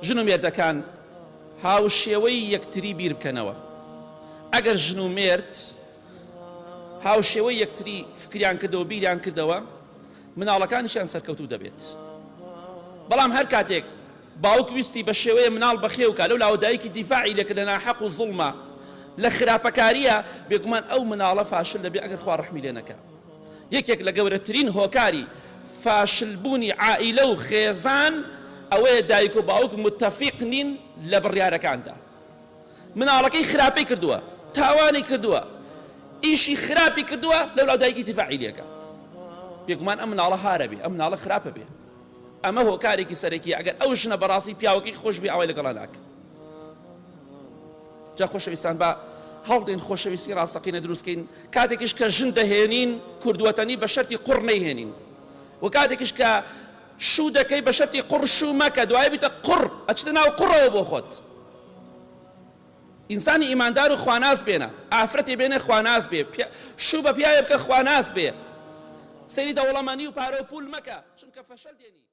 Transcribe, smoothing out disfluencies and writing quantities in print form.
ژن و مێردەکان هاوشێوەی یەکتری بیر بکەنەوە. ئەگەر ژن و مێرد هاوشێوەی یەکتری فکریان کردەوە بیریان کردەوە مناڵەکانیشیان سەرکەوتوو دەبێت. بەڵام هەر کاتێک باوک ویستی بە شێوەیە مناڵ بەخێو کا لەو لاوە دایکی دیفاعی لێکرد لە ناحەق و زوڵمە لە خراپەکاریە بێگومان ئەو مناڵە فاشل دەبێ ئەگەر خوا ڕەحمی لێ نەکا. یەکێک لە گەورەترین هۆکاری فاشل بوونی عائیلە و خێزان ئەوەیە دایک و باوک متەفیق نین لە بڕیارەکاندا. مناڵەکەی خراپەی کردووە، تاوانی کردووە، ئیشی خراپی کردووە، لەولاو دایکی دیفاعی لێکا. بێگومان ئەم مناڵە هارە بێ، ئەم مناڵە خراپە بێ. ئەمە هۆکارێکی سەرەکیە ئەگەر ئەو ژنە بەڕاستی پیاوەکەی خۆش بێ ئاوای لەگەڵا ناکە. جا خۆشەویستان با هەوڵدەین خۆشەویستی ڕاستەقینە دروستکەین کاتێکیش کە ژن دەهێنین کوردوەتەنی بە شەرتی قوڕ نەیهێنین و کاتێکیش کە شوو دەکەی بە شەرتی قوڕ شوو مەکە دوای بیتە قوڕ ئەچتە ناو قوڕەوە بۆ خۆت ئینسانی ئیماندار و خواناس بێنە ئافرەتی بێنە خواناس بێ شوو بە پیاوێ بکە خواناس بێ سەیری دەوڵەمەنی و پارە و پول مەکە چونکە فەشەل دێنی.